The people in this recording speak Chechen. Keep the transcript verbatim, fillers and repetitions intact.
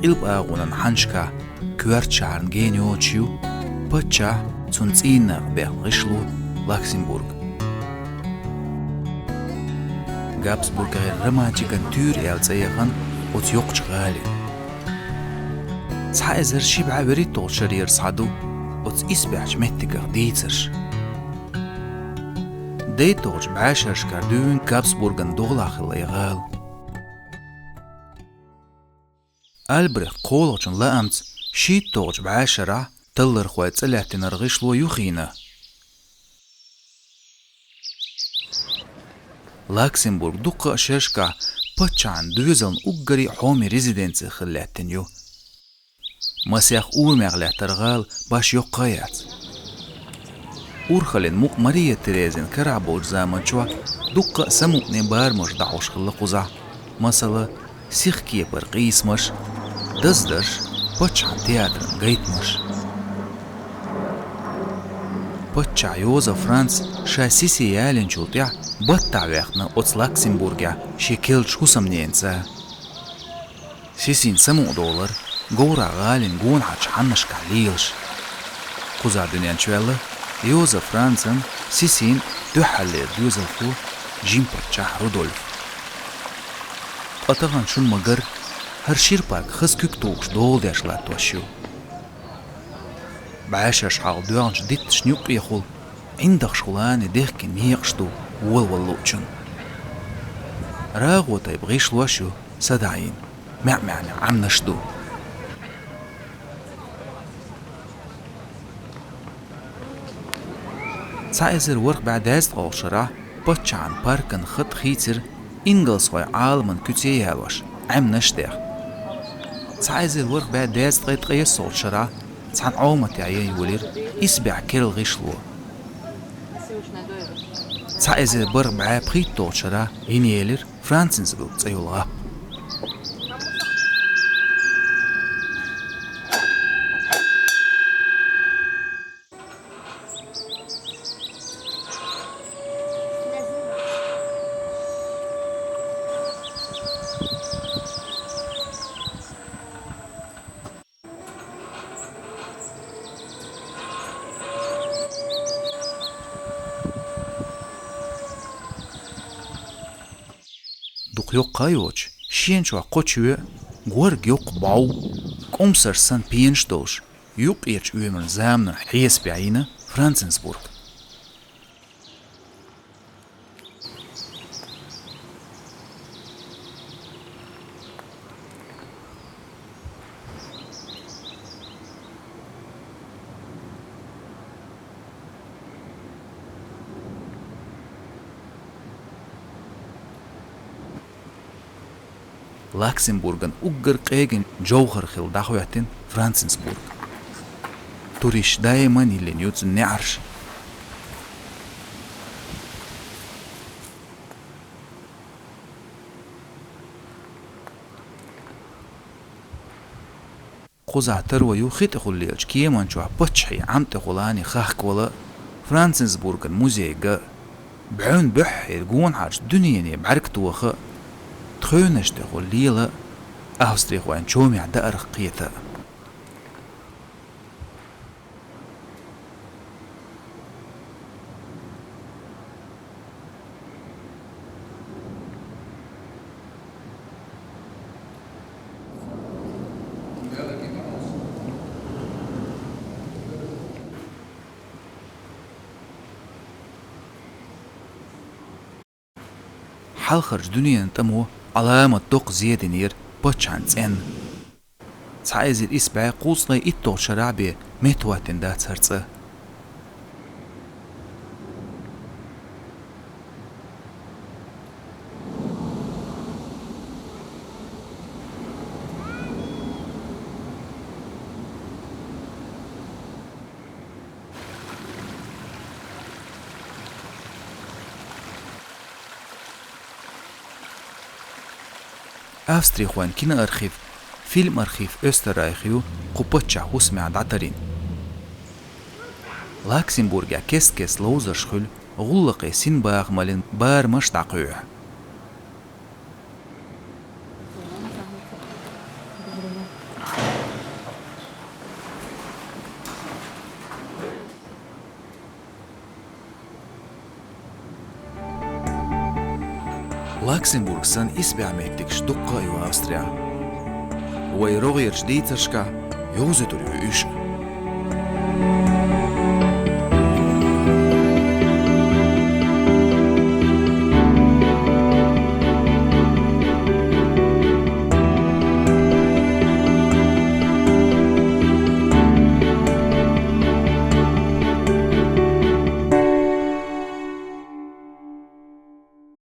къилба агӀонан хьанашкахь коьртачарна гена йоцуш ю паччахь, цуьнан цӀийнах бехна гӀишло Лаксембург. Габсбургера романтикан туьйра аьлла цӀе яхана оцу йоккхачу гӀали. Цхьа эзар ши бӀе вуьрхӀитталгӀачу шарера схьа ду оцу исбаьхьчу меттигах дийцарш. ДайтталгӀачу бӀешерашкара дуьйна Габсбурган догӀлахь хилла и гӀала. Альбрехт кхоалгӀачун лаамца шийтталгӀачу бӀешарахь таллархойн цӀе лаьттинарг гӀишло юхийна. Лаксембург дуккха а шерашкахь паччахьан доьзална уггаре а хьоме резиденци хилла лаьттина ю. Масех урамех лаьттара гӀала башха йоккха а яц. Урхаллин мукъа Мария Терезина карахь болчу заманчохь дуккха а самукъане барамаш дӀахьош хилла кхузахь, масала, сиха кепара къийсамаш, даздарш, паччахьан театран гайтамаш. Паччахь Йозеф Франц ша сисе ялийначул тӀаьхьа баттахь ваьккхина оцу Лаксембургехь шен керлачу хӀусамненца. Сисина самукъадолар говрахь гӀалин гонахьарчу хьаннашкахь лелаш. Кхузахь дуьнен чу ваьлла Йозеф Францан сисина дуьххьарлера доьзалхо, жима паччахь Рудольф. Ткъа тахана шуна ма-гарра, хӀара шира парк хаза куьг тухуш дола деш латтош ю. БӀешераш хьалха доьгӀначу дитташна юккъехула, ӀиндагӀашхула дехкина некъаш ду волавала луучун. РагӀу тайпа гӀишлош ю садаӀийна, маьӀ-маьӀне Ӏамнаш ду. Цхьа эзар ворхӀ бӀе дезткъалгӀачу шарахь паччахьан паркан хатӀ хийцира ингалсхойн Ӏаламан куьце ялош, Ӏаьмнаш а дехна. Цхьа эзар ворхӀ бӀе дезткъе ткъайоьссалгӀачу шарахь цхьана Ӏоматехь ян йолийра исбаьхьа керла гӀишло. Цхьа эзар бархӀ бӀе пхийтталгӀачу шарахь йина елира Франценсбург цӀе йолу гӀап. Дукха йоккха а йоцуш, шена чохь кхо чоь, горга йоккха бӀов, кӀумсаш санна пенаш долуш, юккъерчу оьмаран заманан хьесапехь йина Франценсбург. Лаксембурган уггар къегина жовхӀар хилла дӀахӀоьттина Франценсбург. Туристаш даиман йиллина ю цуьнан неӀарш. Кхузахь таро ю хи тӀехула лелачу кеман чохь паччахьан Ӏам тӀехула хахкавала а, Франценсбурган музей га а, бӀенна буьххьера гонахьарчу дуьнене бӀаьрг тоха а, тхевнаш тӀехула лела а, австрихойн чомехь даарх кхета а. Хьалхарчу дуьненан тӀамо Ӏаламат доккха зе динера паччахьан цӀенна. Цхьа эзар исс бӀе кхузткъе итталгӀачу шарахь бен меттахӀоттина дац хӀара цӀа. Австрихойн киноархив, фильм-архив Österreich ю кху паччахьан хӀусамехь дӀатарйина. Лаксембургехь кест-кеста ловзарш хуьлу гӀуллакхийн синбахамаллин барамаш дӀакхоьхьу. Лаксембург санна исбаьхьа меттигаш дуккха а ю Австрехь. Вай рогӀерчу дийцаршкахь йовзуьйтур ю уьш.